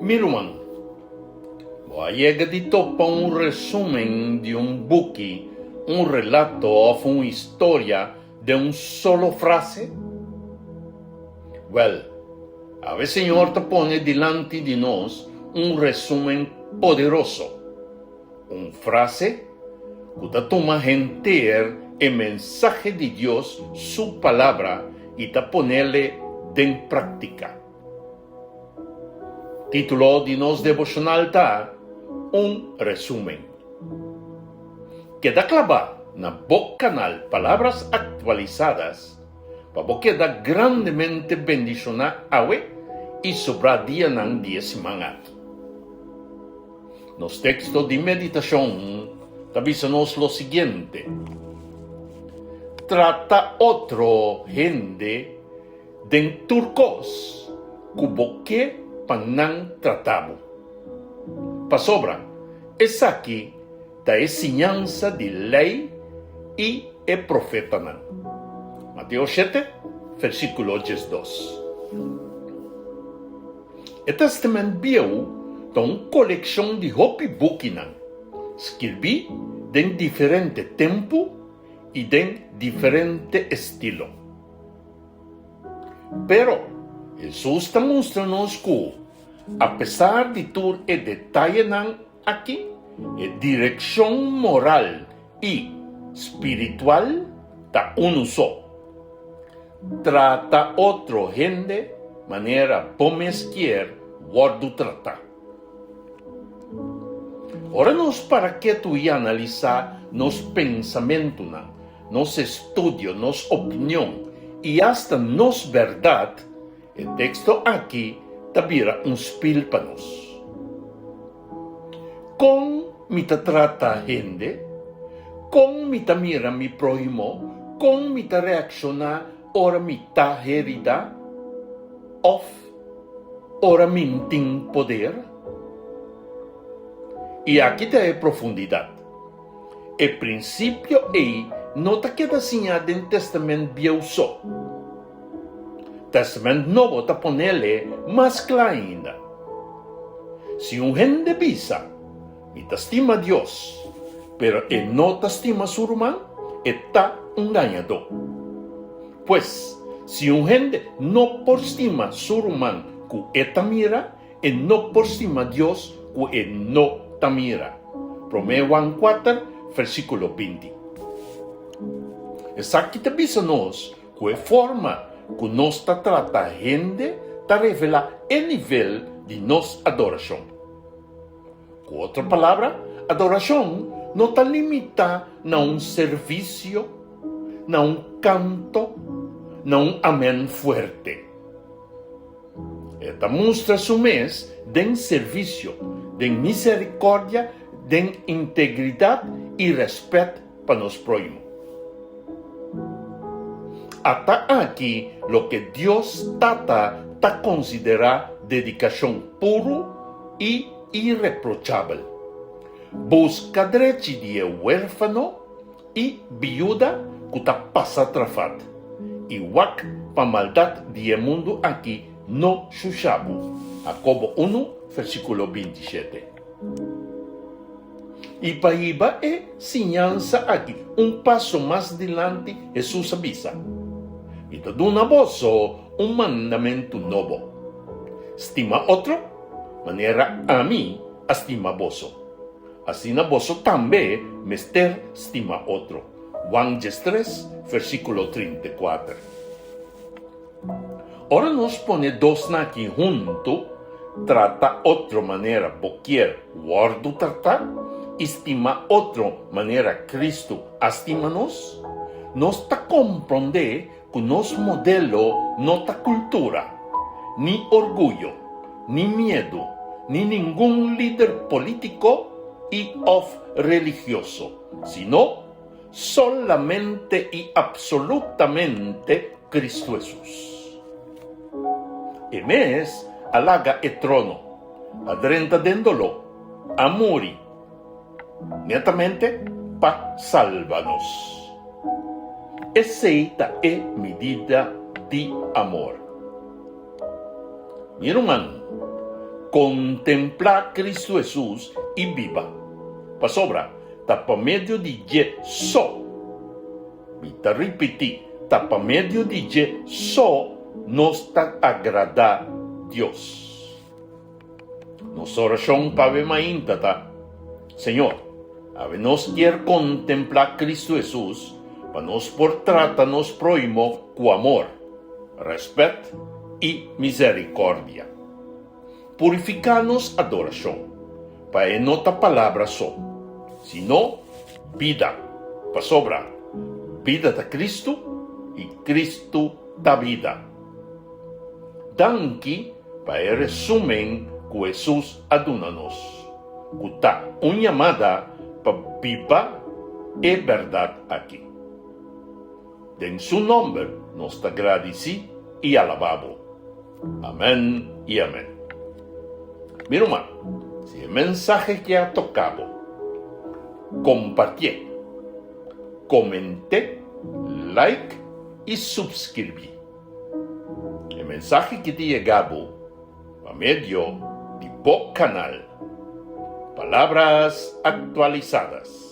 Mi ruman, bo a yega di topa un resumen di un buki, un relato òf un historia den un solo frase? Wèl, awe Señor ta pone dilanti di nos un resumen poderoso, un frase ku ta tuma henter e mensahe di Dios su Palabra i ta ponele den práktika. Título di nos devoshonal ta Un Resumen. Keda klabá na bo kanal Palabras Actualizadas pa bo keda grandemente bendishoná awe i sobrá dianan di e siman aki. Nos teksto di meditashon ta bisa nos lo siguiente, Trata otro hende Den tur kos ku bo ke pa nan trata bo. Pasobra esaki ta e siñansa di Lei i e Profetanan. Mateo shete, versíkulo diesdos. E Tèstamènt Bieu ta un kolekshon di hopi bukinan, skirbí den diferente tempu i den diferente estilo. Pero, Hesus ta mustra nos ku, apesar di tur e detayenan aki, e direkshon moral i spiritual ta unu so, Trata otro hende manera bo mes kier wòrdu tratá. Ora nos para ketu i analisá nos pensamentunan, nos estudio, nos opinion i asta nos bèrdat, e teksto aki ta bira un spil pa nos. Kon mi ta trata hende? Kon mi ta mira mi próhimo? Kon mi ta reakshoná ora mi ta heridá òf ora mi n'tin poder? I aki ta e profundidat. E prinsipio ei no ta keda siñá den Testament Bieu so. Testament Nobo ta ponele mas kla ainda. Si un hende bisa, Mi ta stima Dios, pero e no ta stima su ruman, e ta un gañadó. Pues, si un hende no por stima su ruman ku e ta mira, E no por stima Dios ku e no ta mira. Promé Juan kuater, versíkulo 20. Esaki ta bisa nos ku e forma ku nos ta trata hende ta revelá e nivel di nos adorashon. Ku otro palabra, adorashon no ta limitá na un servisio, na un kanto, na un amèn fuerte. E ta mustra su mes den servisio, den miserikòrdia, den integridat i rèspèt pa nos próhimo. Ata aki loke Dios Tata ta konsiderá dedikashon puru i ireprochabel, Buska drechi di e huérfano I biuda ku ta pasa trafat, i wak pa maldat di e mundu aki no shusha bo. Hakobo unu, versíkulo 27. I pa hiba e siñansa aki un paso mas dilanti, Hesus a bisa, Mi ta duna boso un mandamentu nobo, Stima otro manera ami a stima boso. Asina boso tambe mester stima otro. Juan 13, versíkulo 34. Ora nos pone dosnan aki huntu, trata otro manera bo kier wòrdu tratá i stima otro manera Kristu a stima nos, nos ta komprondé ku nos modelo no ta kultura, ni orguyo, ni miedu, ni ningun lider polítiko i òf religioso, sino solamente i apsolutamente Kristu Hesus. E mes a laga e trono, a drenta den doló, a muri, Netamente pa salba nos. Esei ta e midida di amor. Mi ruman, Kontemplá Kristu Hesus i biba, pasobra ta pa medio di dje so, mi ta ripití, ta pa medio di dje so nos ta agradá Dios. Nos orashon pa awe mainta ta, Señor, awe nos kier kontemplá Kristu Hesus pa nos por trata nos próhimo ku amor, rèspèt i miserikòrdia. Purifiká nos adorashon, pa e no ta palabra so, sino bida, pasobra bida ta Kristu i Kristu ta bida. Danki pa e resumen ku Hesus a duna nos, ku ta un yamada pa biba e bèrdat aki. Den su nòmber nos ta gradisí i alabá bo. Amèn i amèn. Mi ruman, si e mensahe ke a toká bo, kompartié, koment'é, like i supskirbí. E mensahe ki ta yega bo pa medio di bo kanal Palabras Actualizadas.